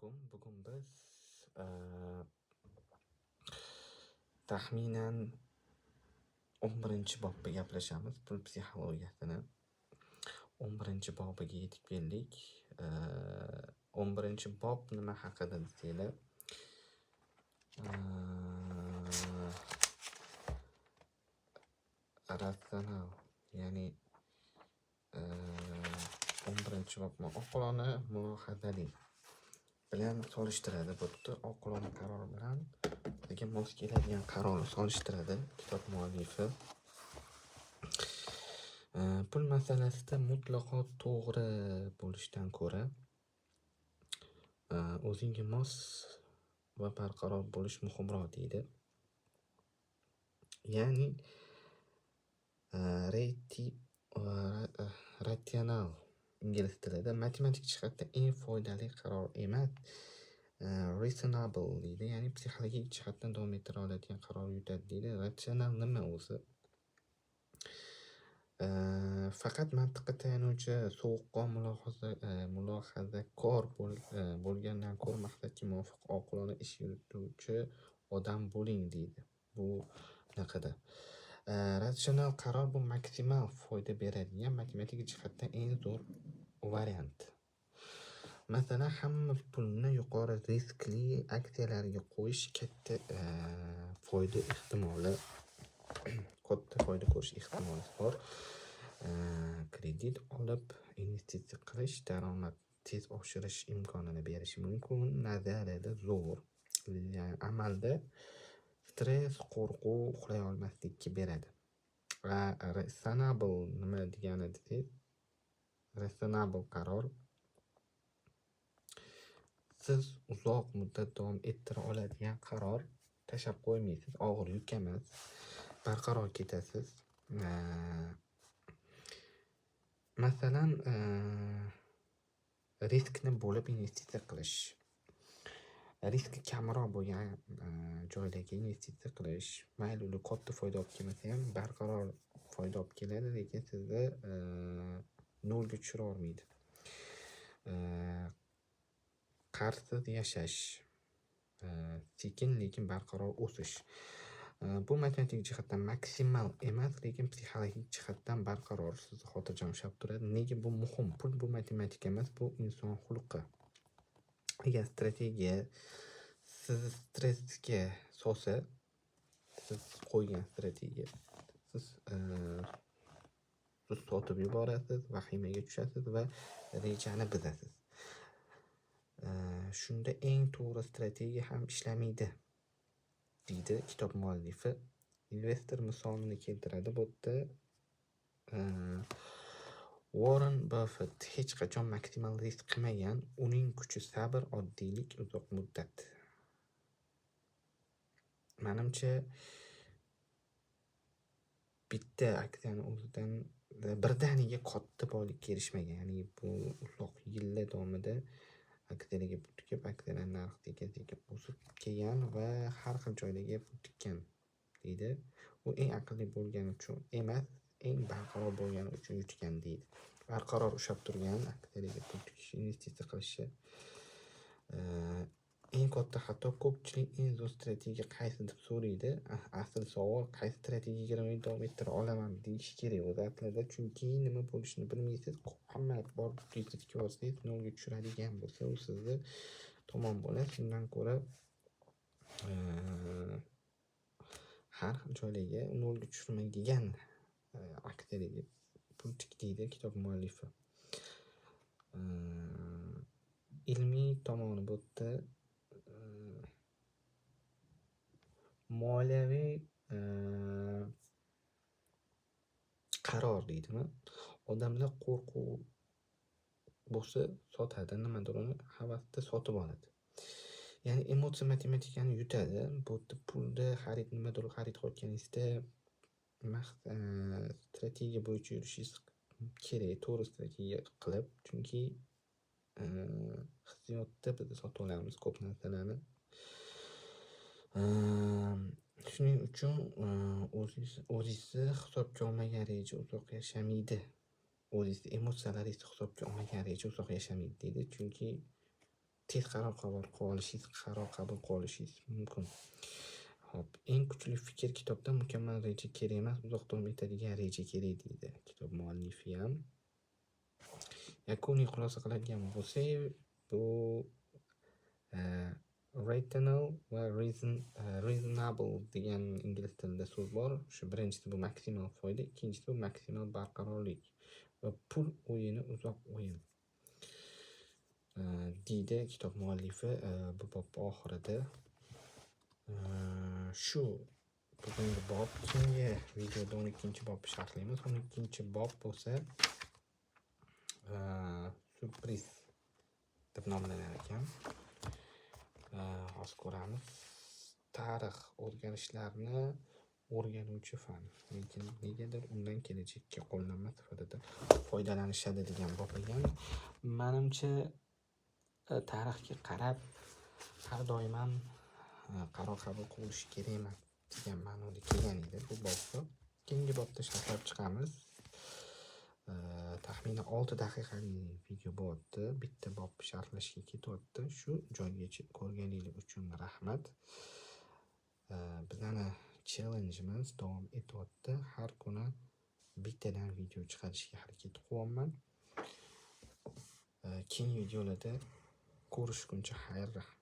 Alaykum. Bugun biz taxminan 11-bobni gaplashamiz, pul psixologiyasini. 11-bobiga yetib keldik. 11-bob nima haqida desanglar, ratsional, ya'ni 11-bob oqilona mulohazali bilan solishtiradi bu yerda. Oqilona qaror bilan o'ziga mos keladigan qarorni solishtiradi kitob muallifi. Pul masalasida mutlaqo to'g'ri bo'lishdan ko'ra, o'zingga mos va barqaror bo'lish muhimroq deydi. Ya'ni reti rational ingliz tilida matematik jihatdan eng foydali qaror emas, reasonable deydi, ya'ni psixologik jihatdan davom ettira oladigan qaror yutadi deydi. Ratsional nima o'zi? Faqat mantiqqa tayanuvchi, sovuqqon, mulohazakor bo'lgandan ko'ra maqsadga muvofiq oqilona ish yurituvchi odam bo'ling deydi. Bu anaqada. Ratsional qaror bu maksimal foyda beradigan matematik jihatdan eng zo'r variant. Masalan, hamma pulni yuqori riskli aksiyalarga qo'yish katta foyda ehtimoli, katta foyda ko'rish ehtimoli bor. Kredit olib investitsiya qilish daromad tez oshirish imkonini berishi mumkin. Nazariyada zo'r, amalda stress, qo'rquv, uxlay olmaslikka beradi. Va reasonable nima degani desangiz, reasonable qaror siz uzoq muddat davom ettira oladigan qaror, tashlab qo'ymaysiz, og'ir yuk emas, barqaror ketasiz. Masalan, riskni bo'lib investitsiya qilish. Riski kamroq bo'lgan joylarga investitsiya qilish. Mayli, ular katta foyda olib kelmasa ham, barqaror foyda olib keladi, lekin sizni nolga tushira olmaydi. Qarzsiz yashash, sekin, lekin barqaror o'sish. Bu matematik jihatdan maksimal emas, lekin psixologik jihatdan barqaror, sizni xotirjam ushlab turadi. Nega bu muhim? Pul bu matematika emas, bu inson xulqi. Agar strategiya sizni stressga solsa, siz qo'ygan strategiya, siz sotib yuborasiz, vahimaga tushasiz va rejani buzasiz. Shunda eng to'g'ri strategiya ham ishlamaydi, deydi kitob muallifi. Investor misolini keltiradi bu yerda. Warren Buffett hech qachon maksimal risk qilmagan. Uning kuchi sabr, oddiylik, uzoq muddat. Manimcha, bitta aksiyani o'zidan birdaniga katta boylikka erishmagan. Ya'ni bu uzoq yillar davomida aksiyalarga pul tikib, aksiyalar narxi sekin-sekin o'sib kelgan va har xil joylarga pul tikkan deydi. U eng aqlli bo'lgani uchun emas, eng barqaror bo'lgani uchun yutgan deydi. Barqaror ushlab turgan aksiyalarga pul tikish, investitsiya qilishi. Eng katta xato: ko'pchilik eng zo'r strategiya qaysi deb so'raydi. Asl savol qaysi strategiyaga davom ettira olaman deyish kerak o'zi aslida. Chunki nima bo'lishini bilmaysiz. Hamma borib pulingizni tikib olsangiz, nolga tushiradigan bo'lsa, u sizni tomon bo'ladi. Shundan ko'ra har xil joylarga nolga tushirmaydigan aksiyalarga pul tik deydi kitob muallifi. Ilmiy tomoni bu yerda moliyaviy qaror deydimi? Odamlar qo'rquv bo'lsa sotadi, nimadir uni havasda sotib oladi. Ya'ni emotsiya matematikani yutadi. Bu yerda pulda xarid, nimadir xarid qilayotganingizda strategiya bo'yicha yurishingiz kerak, to'g'ri strategiya qilib, chunki hissiyotda biz sotib olamiz ko'p narsalarni. Shuning uchun o'zingizni hisobga olmagan reja uzoq yashamaydi. O'zingizni emotsiyalaringizni hisobga olmagan reja uzoq yashamaydi deydi. Chunki Tez qaror qabul qila olishingiz, qaror qabul qila olishingiz mumkin. Xo'p, "Eng kuchli fikr: kitobda mukammal reja kerak emas, uzoq davom etadigan reja kerak", deydi kitob muallifi ham. Yakuniy xulosa qiladigan bo'lsak, bu rational va reasonable degan ingliz tilida so'z bor. Shu birinchisi bu maksimal foyda, ikkinchisi bu maksimal barqarorlik va pul o'yini uzoq o'yin, deydi kitob muallifi bu bob oxirida. Shu bugungi bob. Keyingi videoda 12-bobni sharhlaymiz. 12-bob bo'lsa syurpriz deb nomlanar ekan. Hozir ko'ramiz. Tarix o'zgarishlarni o'rganuvchi fan, lekin negadir undan kelajakka qo'llanma sifatida foydalanishadi degan bob ekan. Manimcha, tarixga qarab har doim ham qaror qabul qilish kerak emas degan ma'noda kelgan edi bu bobni. Keyingi bobda sharhlab chiqamiz. Taxminan 6 daqiqalik video bo'lyapti. Bitta bob sharhlashga ketyapti. Shu joygacha ko'rganingiz uchun rahmat. Bizani challenge'imiz davom etyapti. Har kuni bittadan video chiqarishga harakat qilyapman. Keyingi videolarda ko'rishguncha xayr, rahmat.